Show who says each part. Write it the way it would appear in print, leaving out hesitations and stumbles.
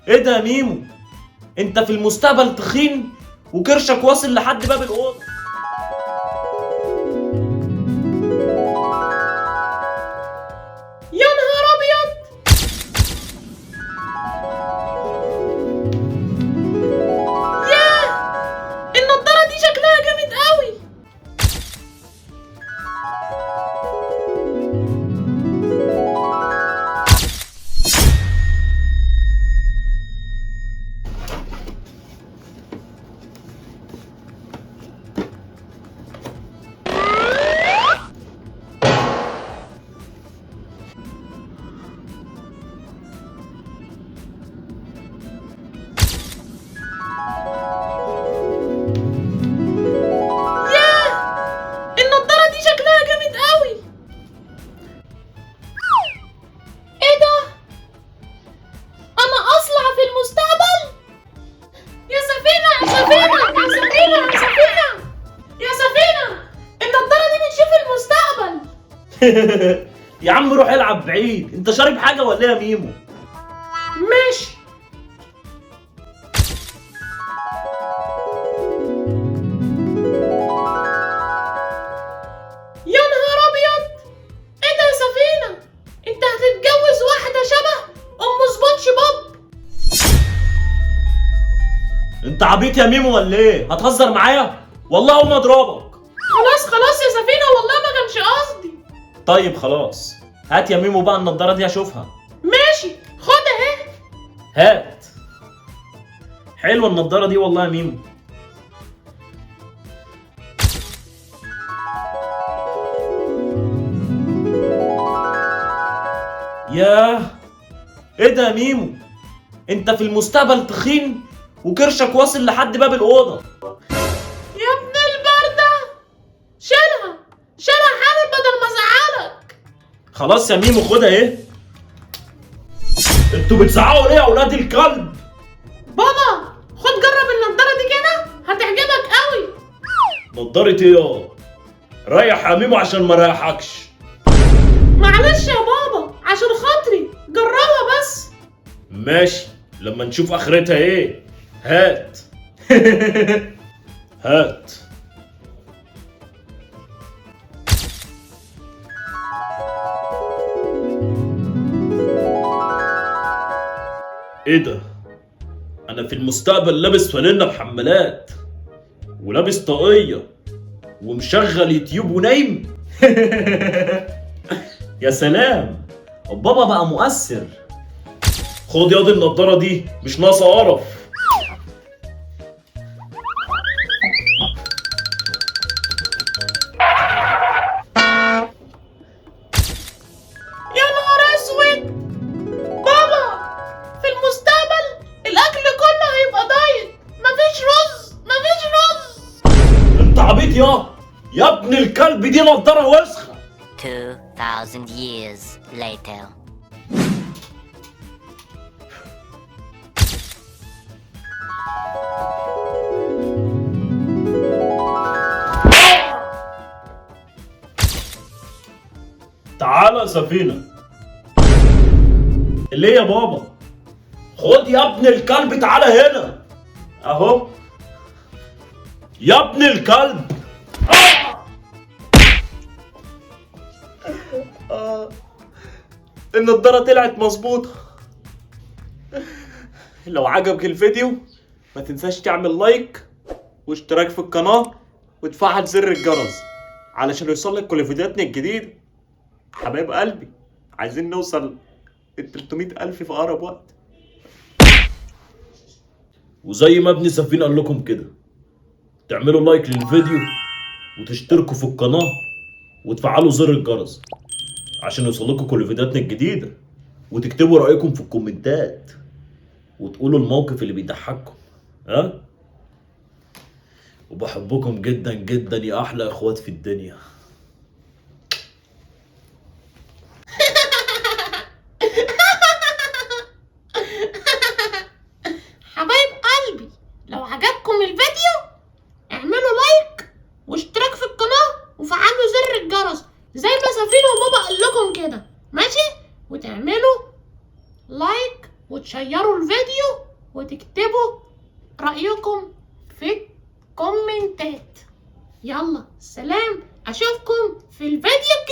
Speaker 1: ايه ده يا ميمو؟ انت في المستقبل تخين وكرشك واصل لحد باب الاوضة.
Speaker 2: يا نهار ابيض. ياه، النضارة دي شكلها جامد قوي. ياه، النضارة دي شكلها جامد قوي. ايه ده؟ انا اصلع في المستقبل؟ يا سفينة يا سفينة يا سفينة يا سفينة يا سفينة، النضارة دي بتشوف المستقبل.
Speaker 1: يا عم روح العب بعيد، انت شارب حاجة ولا ايه يا ميمو؟
Speaker 2: ماشي. يا نهار ابيض، ايه ده يا سفينة؟ انت هتتجوز واحدة شبه ام سبونج بوب.
Speaker 1: انت عبيط يا ميمو ولا ايه؟ هتهزر معايا؟ والله اقوم اضربك.
Speaker 2: خلاص خلاص يا سفينة، والله ما كانش قصدي.
Speaker 1: طيب خلاص، هات يا ميمو بقى النضارة دي اشوفها.
Speaker 2: ماشي، خد اهي.
Speaker 1: هات. حلوة النضارة دي والله يا ميمو. ياه، ايه ده يا ميمو؟ انت في المستقبل تخين وكرشك واصل لحد باب الاوضة.
Speaker 2: يا ابن البردة، شيلها شيلها حالا بدل ما ازعلك.
Speaker 1: خلاص يا ميمو خدها اهي. انتوا بتزعقوا ليه يا اولاد الكلب؟
Speaker 2: بابا خد جرب النضارة دي كده، هتعجبك قوي.
Speaker 1: نضارة ايه يا؟ ريح يا ميمو عشان ما ريحكش.
Speaker 2: معلش يا بابا عشان خاطري، جربها بس.
Speaker 1: ماشي، لما نشوف اخرتها ايه. هات. هات. ايه ده؟ انا في المستقبل لابس فانلة بحمالات ولابس طاقية ومشغل يوتيوب ونايم. يا سلام، بابا بقى مؤثر. خد ياض النضارة دي، مش ناقصة قرف.
Speaker 2: يا نهار اسود، بابا في المستقبل الاكل كله هيبقى دايت، مفيش رز مفيش رز.
Speaker 1: انت عبيط يا ابن الكلب، دي نضارة وسخة.
Speaker 3: 2000 years later.
Speaker 1: تعالى يا سفينة. ليه يا بابا؟ خد يا ابن الكلب، تعالى هنا اهو يا ابن الكلب. النضارة طلعت مظبوطة. لو عجبك الفيديو ما تنساش تعمل لايك واشتراك في القناة وتفعل زر الجرس علشان يوصلك كل فيديوهاتنا الجديدة. حبايب قلبي، عايزين نوصل ال 300,000 في أقرب وقت. وزي ما ابن سفينة قال لكم كده، تعملوا لايك للفيديو وتشتركوا في القناة وتفعلوا زر الجرس عشان يوصلكم كل فيديوهاتنا الجديدة، وتكتبوا رأيكم في الكومنتات وتقولوا الموقف اللي بيضحككم. ها؟ وبحبكم جدا جدا يا أحلى إخوات في الدنيا.
Speaker 2: حبايب قلبي، لو عجبكم الفيديو اعملوا لايك واشتراك في القناة وفعلوا زر الجرس زي ما سفينة وبابا قال لكم كده، ماشي؟ وتعملوا لايك وتشيروا الفيديو وتكتبوا رأيكم في الكومنتات. يلا سلام، اشوفكم في الفيديو.